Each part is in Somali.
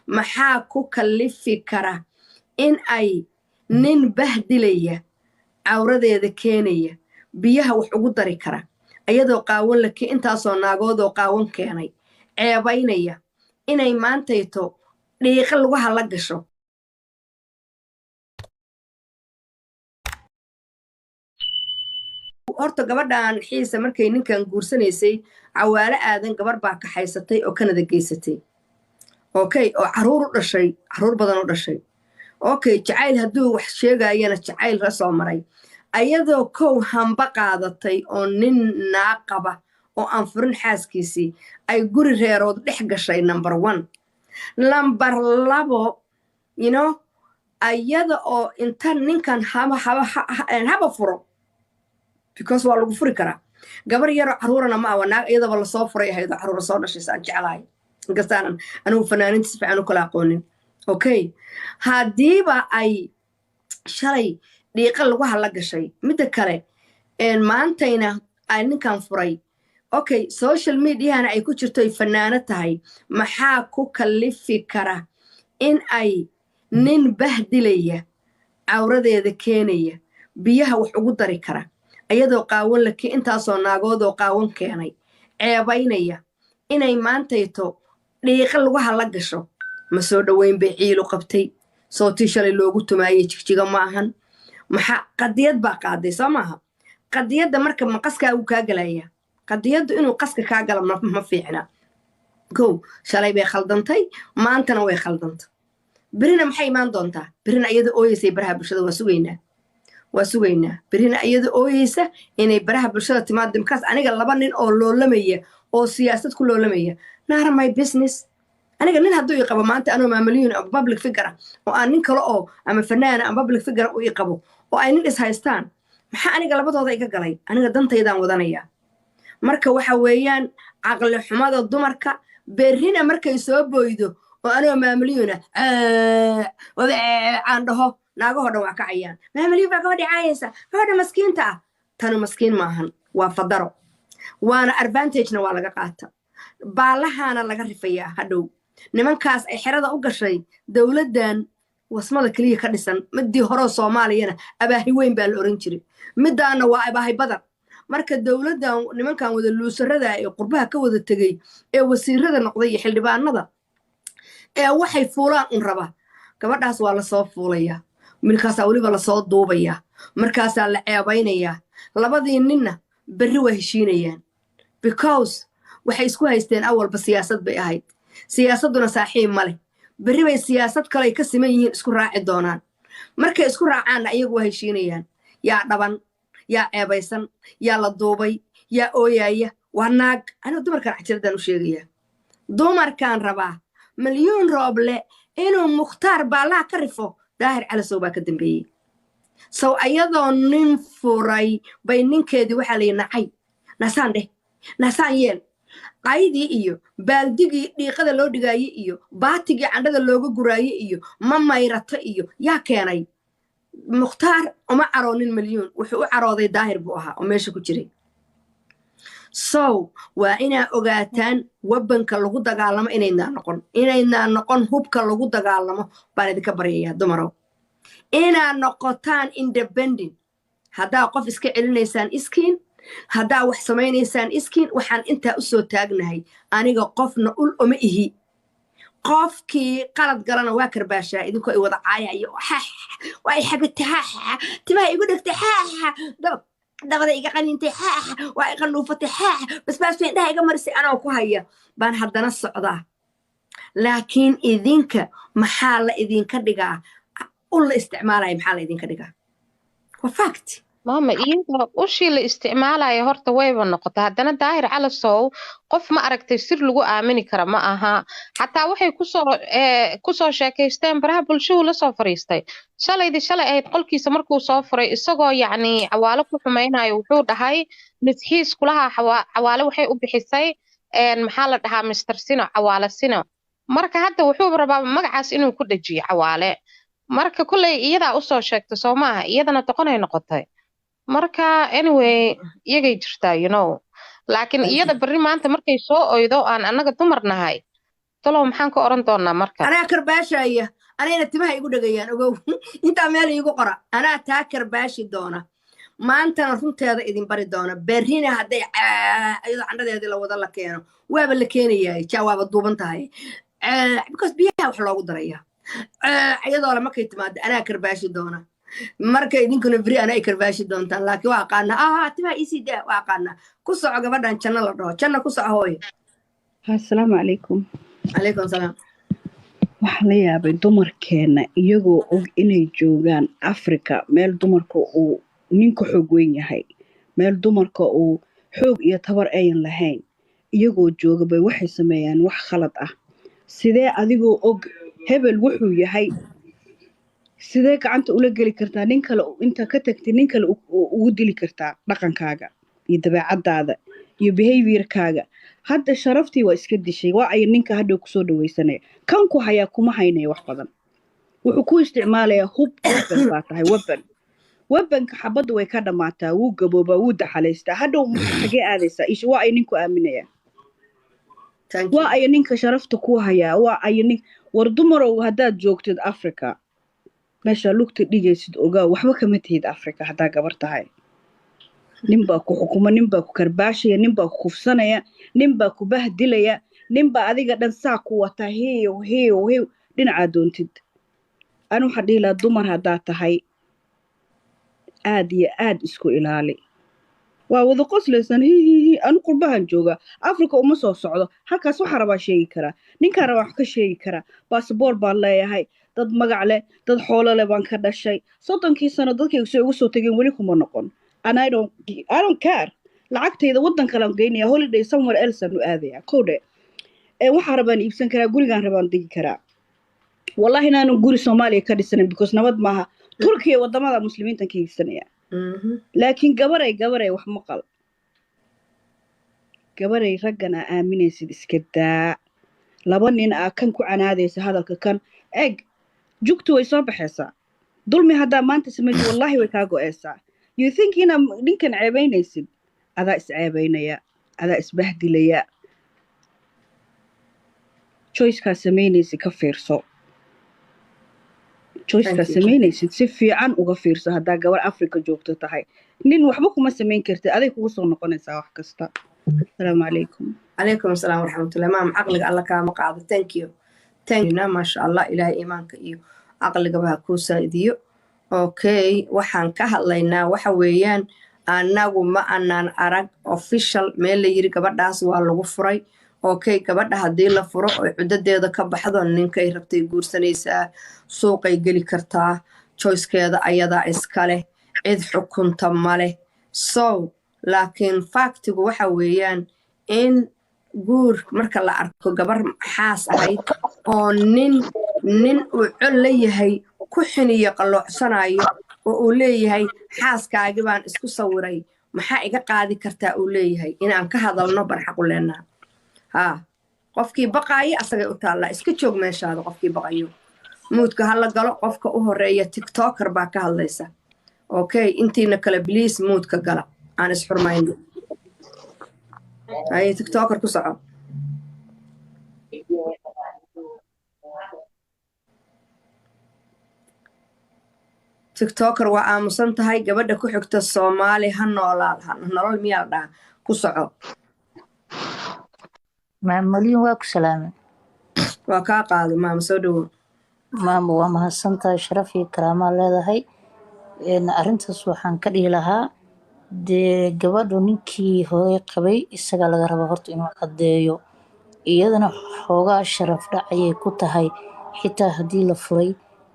Maxaa ku kallifi kara in ay nin bahdilaya, cawradeeda keenaya, biyaha wax ugu dari kara, iyadoo qaawan laki intaasoo naagoodoo qaawan keenay, ceebaynaya, inay maantayto dhiiqa lugaha la gasho? Horta gabadhan Xiisa markay ninkan guursanaysay, Cawaale Aadan, gabarh baa kaxaysatay oo Kanada geysatay, okay, oo caruur u dhashay, caruur badan u dhashay. Okay, jacayl hadduu wax sheegayana jacayl la soo maray, ayadoo kow hamba qaadatay oo nin naa qaba oo aan furin xaaskiisii ay guri reerood dhex gashay, number one. Number labo, ayada oo inta ninkan haba haba haba furo, because waa lagu furi karaa, gabar yaroo caruurana ma awa, naag iyadaba lasoo furay ahayd oo caruura soo dhashay, saan jeclahay, inkastaanan anigu fanaaninta si fiican u kala aqoonin. Okay, haddiiba ay shalay dhiiqa laguha la gashay, midda kale maantayna ay ninkan furay, okay, social mediahana ay ku jirto, ay fanaano tahay, maxaa ku kallifi kara in ay nin bahdilaya, cawradeeda keenaya, biyaha wax ugu dari kara, iyadoo qaawan laki intaasoo naagoodoo qaawan keenay, ceebaynaya, inay maantayto dhiiqa lugaha la gasho? Ma soo dhoweyn bay ciilu qabtay? Sootii shalay loogu tumaayey Jigjiga ma ahan? Maxaa qadiyad baa qaaday? Soo maaha qadiyadda? Marka ma qaskaagu kaa galaya? Qadiyaddu inuu qaska kaa galo ma fiicna. Kow, shalay bay khaldantay, maantana way khaldantay, berina maxay imaan doontaa? Berina iyada ooyeysay baraha bulshada waa sugaynaa, waa sugaynaa berina iyada ooyeysa inay baraha bulshada timaado. Markaas aniga laba nin oo loolamaya oo siyaasad ku loolamaya, not my business. Aniga nin hadduu i qabo maanta, anoo maamalyuun oo public figure oo aan nin kale oo ama fanaana ama public figure u i qabo oo ay nin is haystaan, maxaa aniga labadooda iga galay? Aniga dantaydaan wadanaya. Marka waxa weeyaan caqli xumada dumarka. Berrina markay soo boydo oo anoo maamalyuuna aan dhaho, naagahoo dhan waa kacayaan: "Maamalyuun baa gabadha caayaysa, gabadha maskiinta ah." Tanu maskiin maahan, waa fadaro, waana advantagena waa laga qaata, baalahaana laga rifayaa. Hadhow nimankaas ay xerada u gashay dowladdan wasmada keliya ka dhisan, midii horeo Soomaaliyana abaahi weyn baa la oran jiray, midaana waa abaahi badan. Marka dowladdan nimankan wada luusarada ee qurbaha ka wada tegey ee wasiirada noqday iyo xildhibaanada ee waxay fuulaan un raba, gabadhaas waa lasoo fuulayaa, markaasaa weliba lasoo duubayaa, markaasaa la ceebaynayaa. Labadii ninna berri waa heshiinayaan, because waxay isku haysteen awalba siyaasad bay ahayd, siyaasadduna saaxiib ma leh. Berri bay siyaasad kale ay ka siman yihiin isku raaci doonaan. Markay isku raacaanna iyagu waa heshiinayaan. Yaa dhaban? Yaa ceebaysan? Yaa la duubay? Yaa ooyaaya? Waa naag. Anigu dumarkaan cajiradaan u sheegayaa, dumarkaan rabaa Malyuun Rooble inuu Mukhtaar baallaha ka rifo. Daahir Calasow baa ka dambeeyey. Sow ayadoo nin furay bay ninkeedii waxaa layi nacay, nasaan dheh, nasaan yeel, qaydii iyo baaldigii dhiiqada loo dhigaaye iyo baatigii candhada looga guraaye iyo ma mayrato iyo yaa keenay? Mukhtaar uma caroonin Malyuun, wuxuu u carooday Daahir buu ahaa oo meesha ku jiray. So waa inaa ogaataan wabanka lagu dagaalamo inaynaa noqon, inaynaa noqon hubka lagu dagaalamo baan idinka baryayaa, dumarow, inaa noqotaan independent. Haddaa qof iska celinaysaan iskiin, haddaa wax samaynaysaan iskiin. Waxaan intaa u soo taagnahay aniga qofna ul oma ihi. Qofkii qalad galana waa karbaashaa. Idinkoo i wada caayayo, waa i xagatay, timaha igu dhegtay, dabada iga qaniintay, waa i qandhuufatay, basbaas bay indhaha iga marisay, anoo ku haya baan haddana socdaa. Laakiin idinka maxaa la idinka dhigaa? Ul la isticmaalaya maxaa la idinka dhigaa? Waa fact. Maama, iyada ushii la isticmaalaya horta wayba noqota. Haddana Daahir Calasow qof ma aragtay sir lagu aamini kara ma aha. Xataa waxay kusoo sheekaysteen baraha bulshadu lasoo fariistay shalaydii shalay ahayd qolkiisa markuu soo furay, isagoo yacni Cawaalo ku xumaynayo, wuxuu dhahay misxiis kulaha Cawaale waxay u bixisay, maxaa la dhahaa, Mr Sino, Cawaale Sino. Marka hadda wuxuu rabaa magacaas inuu ku dhajiyo Cawaale. Marka kolley iyadaa usoo sheegtay, soo maaha? Iyadana doqonay noqotay. Marka anyway, iyagay jirtaa, laakiin iyada berri maanta markay soo oydo aan annaga dumar nahay. Talow maxaan ka oran doonaa marka? Anaa karbaashaya, anayna timaha igu dhegayaan. Ogow, intaa meel iigu qora, anaa taa karbaashi doona. Maantana runteeda idin bari doona. Berrina hadday iyadoo candhadeedii la wada la keeno, waaba la keenayaa, ja waaba duuban tahay, because biyaha wax loogu daraya. Iyadoo le markay timaado anaa karbaashi doona. Marka idinkuna beri anaa i karbaashi doontaan, laakiin waa aqaanaa. Timaha iisii daa, waa aqaanaa. Ku soco gabadhan Janno la dhaho. Janno, ku soco, hooyo. Asalaamu calaykum. Calaykum salaam. Waxaan la yaabay dumarkeena iyagoo og inay joogaan Africa, meel dumarka uu ninka xoog weyn yahay, meel dumarka uu xoog iyo tabar ayan lahayn, iyagoo jooga bay waxay sameeyaan wax khalad ah. Sidee adigoo og hebel wuxuu yahay, sidee gacanta ula geli kartaa nin kale, inta ka tagtid nin kale ugu dili kartaa dhaqankaaga iyo dabeecadaada iyo behaviorkaaga? Hadda sharaftii waa iska dishay. Waa ay ninka hadhow kusoo dhawaysanaya kan ku hayaa kuma haynaya wax badan. Wuxuu ku isticmaalayaa hub. Weapon baa tahay, weapon. Weaponka xabadda way ka dhammaataa, wuu gaboobaa, wuu daxalaystaa. Hadhow xagee aadaysaa? Ish, waa ay ninku aaminaya? Thank you. Waa ay ninka sharafta ku hayaa? Waa ay nin? War dumarow, haddaad joogtid Africa, meesha lugta dhigaysid ogaa, waxba kama tihid Africa. Haddaa gabar tahay, nin baa ku xukuma, nin baa ku karbaashaya, nin baa ku kufsanaya, nin baa ku bahdilaya, nin baa adiga dhan saa ku wata, heew heew heew, dhinacaa doontid. Ani waxaan dhihi lahaa, dumar haddaa tahay, aad iyo aad isku ilaali. Waa wada qoslaysan, hi hi hi. Anu qurbahan jooga, Africa uma soo socdo. Halkaas waxaa rabaa sheegi karaa, ninkaan rabaa wax ka sheegi karaa. Basaboor baan leeyahay, dad magac leh, dad xoolo leh baan ka dhashay. 30kii sano dadkayga soo igu soo tageen weli kuma noqon, and I don't care. Lacagtayda waddan kalean geynaya, holiday somewhere else aan u aadaya. Kowdhe ee waxaa rabaan iibsan karaa, gurigaan rabaan degi karaa. Wallahi inaanan guri Soomaaliya ka dhisanin, because nabad maaha. Turkiya, wadamada muslimiintan ka iibsanaya. Laakiin gabaray, gabaray, wax maqal. Gabaray, raggan aa aaminaysid iska daa. Laba nin aa kan ku canaadaysa hadalka kan eg, jugtu way soo baxaysaa. Dulmi haddaa maanta samaysid, wallahi way kaa go'eysaa. You think inaa ninkan ceebaynaysid, adaa is ceebaynaya, adaa isbahdilaya. Choicekaa samaynaysid ka fiirso. Choicekaa Thank you. samaynaysid si fiican uga fiirso. Haddaa gabar Africa joogto tahay, nin waxba kuma samayn kartid, aday kugu soo noqonaysaa wax kasta. Asalaamu calaykum. Calaykum asalaam waraxmatullahi. Maam, caqliga Alla kaama qaado. Thank you, thank you. Maasha Allah, Ilaahay iimaanka iyo caqligaba ha kuu saa'idiyo. Okay, waxaan ka hadlaynaa waxa weeyaan, annagu ma anaan arag official meel la yiri gabadhaas waa lagu furay. Okay, gabadha haddii la furo oo cuddadeeda ka baxdo, ninkay rabtay guursanaysaa, suuqay geli kartaa, choicekeeda ayadaa iska leh, cid xukunta ma leh. So laakiin factigu waxa weeyaan in guur marka la arko gabar xaas ahayd oo nin uu col la yahay ku xiniyo qalloocsanayo oo uu leeyahay, "Xaaskaagi baan isku sawiray, maxaa iga qaadi kartaa?" uu leeyahay, inaan ka hadalno ban xaqu leenaha. Haa, qofkii baqaayo asagay u taallaa. Iska joog meeshaada. Qofkii baqayo muteka ha la galo. Qofka u horeeya TikToker baa ka hadlaysa. Okay, intiina kale please muteka gala, aan isxurmayno. Haye, TikToker, ku soco. TikToker waa aamusan tahay. Gabadha ku xigta, Soomaali ha noolaal, nolol miyaa la dhahaa? Ku soco. Maamulyin, waa ku salaamay. Waa kaa qaaday, maama, soo dhawow. Maama, waa mahadsantahay, sharaf iyo karaamaa leedahay. Arrintaas waxaan ka dhihi lahaa, dee gabadhu ninkii hore qabay isagaa laga rabaa horta inuu caddeeyo. Iyadana xoogaa sharaf dhac ayay ku tahay, xitaa haddii la furay,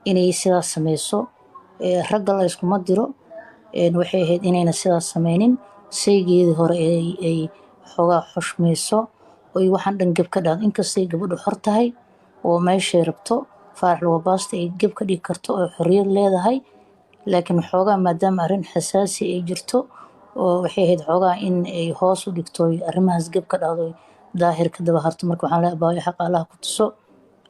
inay sidaas sameyso. Ragga la iskuma diro. Waxay ahayd inayna sidaas sameynin, saygeedii hore ay xoogaa xushmayso oy waxaan dhan geb ka dhahdo. Inkastay gabadhu xor tahay oo meeshay rabto faarax lugabaasta ay geb ka dhigi karto oo xorriyad leedahay, laakiin xoogaa maadaama arrin xasaasi ay jirto oo waxay ahayd xoogaa in ay hoos u dhigto oy arrimahaas geb ka dhahdo oy Daahir ka daba harto. Marka waxaan leeyahay, abaayo, xaqa Allah ku tuso.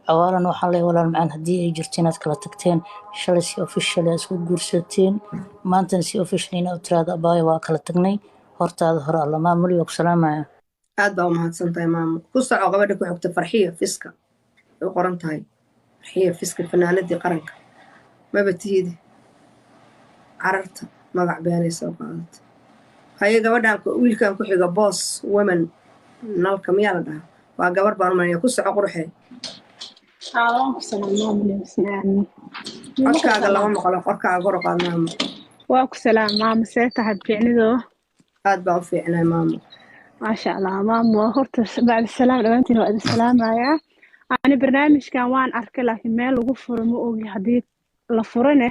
Cawaalan waxaan leeyahay, walaal macaan, haddii ay jirto inaad kala tagteen, shalay si official aad isku guursateen, maantana si official inaad u tiraahdo, "Abaayo, waa kala tagnay," hortaada hore Alla. Maamuli, waa ku salaamaya. Aad baa u mahadsan tahay, maamo. Ku soco gabadha ku xigta, Farxiyo Fiska. U qoran tahay Farxiya Fiska, fanaanadii qaranka. Maba tihidi cararta magac beenay soo qaadata. Haye, gabadhan, wiilkan ku xiga, boss woman nalka miyaa la dhahaa? Waa gabar baan umanaya. Ku soco, quruxee. Waan ku salaam. Codkaaga lama maqlo, qorkaaga kor u qaad, maamo. Waa ku salaam, maamo. See tahay, fiicnidoo? Aad baan u fiicnay, maamo. Maasha Allah, maamo. Horta bacdi salaam, dhammaantiin waa idin salaamayaa. Ani barnaamijkan waan arkay, laakiin meel lagu furo ma ogi. Haddii la furane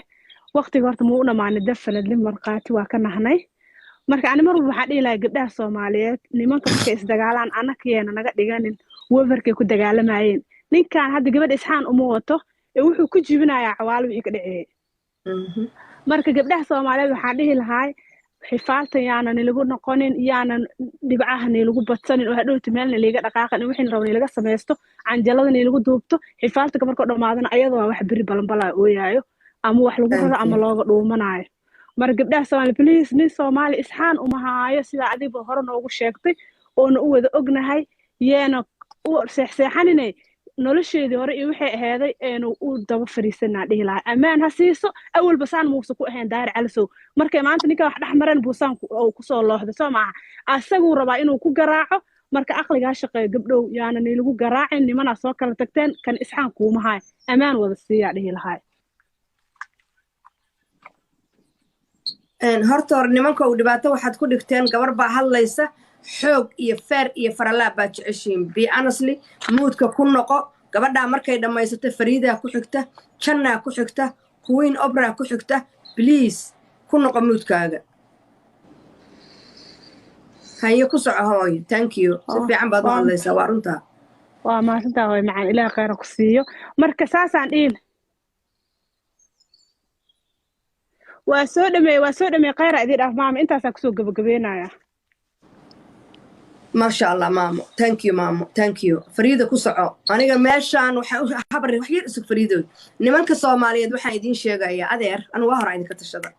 waqtiga horta muu u dhamaanay? Definitely markhaati waa ka nahnay. Marka ani mar walba waxaan dhihi lahaa gabdhaha Soomaaliyeed, nimanka markay isdagaalaan, anakayeena naga dhiganin webarkay ku dagaalamayeen. Ninkan hadda gabadha isxaan uma wato ee wuxuu ku jibinayaa Cawaalo wixii ka dhaceeyey. Marka gabdhaha Soomaaliyeed waxaan dhihi lahaa, xifaaltan yaanan nilagu noqonin, yaanan dhibcaha nilagu badsanin oo hadhowta meelna liiga dhaqaaqan, wixii rabo nilaga samaysto, canjalada nilagu duubto. Xifaaltanka markuu dhamaadana ayadoo wax beri balanbalaa ooyaayo ama wax lagu raro ama looga dhuumanayo. Marka gabdhaha Soomaali, please, nin Soomaali isxaan uma haayo, sidaa adigba hore noogu sheegtay oona u wada ognahay. Yeena u seexseexaninay nolosheedii hore iyo waxay aheeday eenu u daba fariisanaa dhihi lahaa. Ammaan ha siiso. Awalba saan muusa ku ahayn Daahir Calasow. Markay maanta ninka wax dhex mareen buu saan kusoo looxday, soo maaha? Asaguu rabaa inuu ku garaaco. Marka aqligaa shaqeeyo, gabdhow. Yaana nilagu garaacin. Nimanaa soo kala tagteen, kan isxaan kuuma haay. Ammaan wada siiyaa dhihi lahaa. Horta hore, nimanka uu dhibaato waxaad ku dhigteen, gabar baa hadlaysa, xoog iyo feer iyo faralaab baad jeceshiin. Be honestly, mute-ka ku noqo. Gabadhaa markay dhammaysato, Fariidaa ku xigta, Jannaa ku xigta, Queen Obraa ku xigta. Please, ku noqo mute-kaaga. Haye, ku soco, hooyo. Thank you, si fiican baad u hadlaysaa, waa runtaa. Waa mahadsantaa, hooy macaan. Ilaah khayra ku siiyo. Marka saasaan dhihin. Waa soo dhameeye, waa soo dhameeye. Khayra idii dhaaf, maama. Intaasaa kusoo gabagabeynaya. Maasha Allah, maamo. Thank you, maamo, thank you. Fariida, ku soco. Aniga meeshaan waxaan u habar wax yar isug. Fariidood, nimanka Soomaaliyeed waxaan idiin sheegayaa, adeer, anu waa horaa idinka tashaday.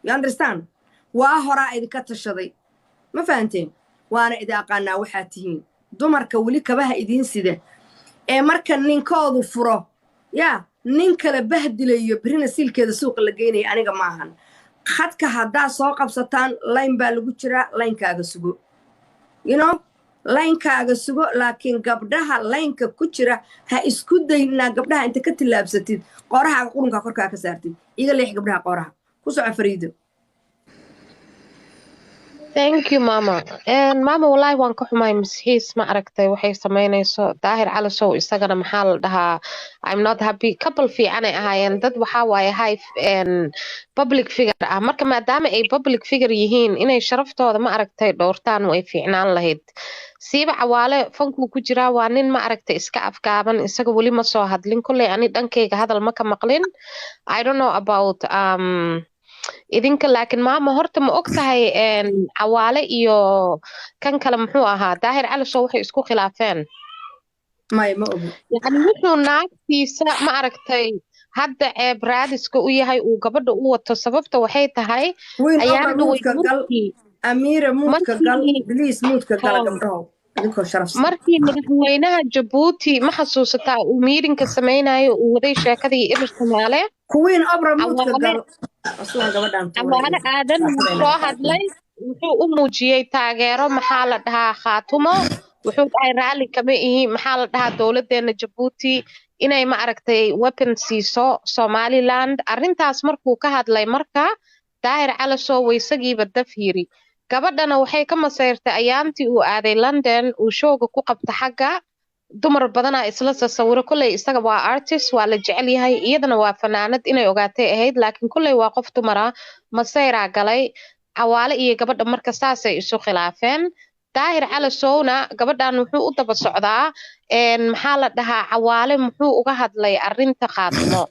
You understand? Waa horaa idinka tashaday, ma fahanteen? Waana idin aqaanaa waxaad tihiin. Dumarka weli kabaha idiin sida ee marka ninkoodu furo yaa nin kale bahdilayo, birina siilkeeda suuqa la geynaya, aniga maahan. Khadka haddaa soo qabsataan, line baa lagu jiraa, line-kaaga sugo, line-kaaga sugo. Laakiin gabdhaha line-ka ku jira ha isku daynaa gabdhaha inta ka tillaabsatid, qoorahaaga qurunkaa korkaa ka saartid. Iga leex gabdhaha qooraha. Ku soco, Fariido. Thank you, mama. And mama, wallahi waan ka xumahay Misxiis, ma aragtay waxay samaynayso Daahir Calasow. Isagana maxaa la dhahaa, I'm not happy. Couple fiican ay ahaayeen. Dad waxaa waaye high and public figure ah. Marka maadaama ay public figure yihiin, inay sharaftooda, ma aragtay, dhowrtaan way fiicnaan lahayd. Siiba Cawaale fankuu ku jiraa, waa nin, ma aragtay, iska afgaaban. Isaga weli ma soo hadlin. Kolley ani dhankayga hadal ma ka maqlin. I don't know about idinka, laakiin maama, horta ma og tahay Cawaale iyo kan kale, muxuu ahaa, Daahir Calasow, waxay isku khilaafeen? May, ma ogi. Yacni wuxuu naagtiisa, ma aragtay, hadda ceeb raadiska u yahay uu gabadha u wato. Sababta waxay tahay Queen Obra, ayaan dhaway mute-ka gal. Markii Amiira, mute-ka gal. Markii Please, mute-ka gala, gabdhahow, idinkoo sharafsan. Markii madaxweynaha Jabuuti, ma xasuusataa, uu miirinka samaynayo, uu waday sheekadii Irir Somaale? Queen Obra, mute-ka Cawaale gal. Aslan gabadhaan tuuray. Cawaale Aadan wuu soo hadlay, wuxuu u muujiyey taageero, maxaa la dhahaa, Khaatumo. Wuxuu dhahay raalli kama ihi, maxaa la dhahaa, dowladeena Jabuuti inay, ma aragtay, weapon siiso Somaliland. Arrintaas markuu ka hadlay, marka Daahir Calasow waysagiiba daf yiri. Gabadhana waxay ka masayrtay ayaantii uu aaday London, uu showga ku qabta xagga. Dumar badanaa isla sasawiro. Kolley isaga waa artist, waa la jecel yahay, iyadana waa fanaanad, inay ogaatay ahayd, laakiin kolley waa qof dumara, masayraa galay Cawaale iyo gabadha. Marka saasay isu khilaafeen. Daahir Calasowna gabadhan wuxuu u daba socdaa, maxaa la dhahaa, Cawaale muxuu uga hadlay arrinta Khaatimo.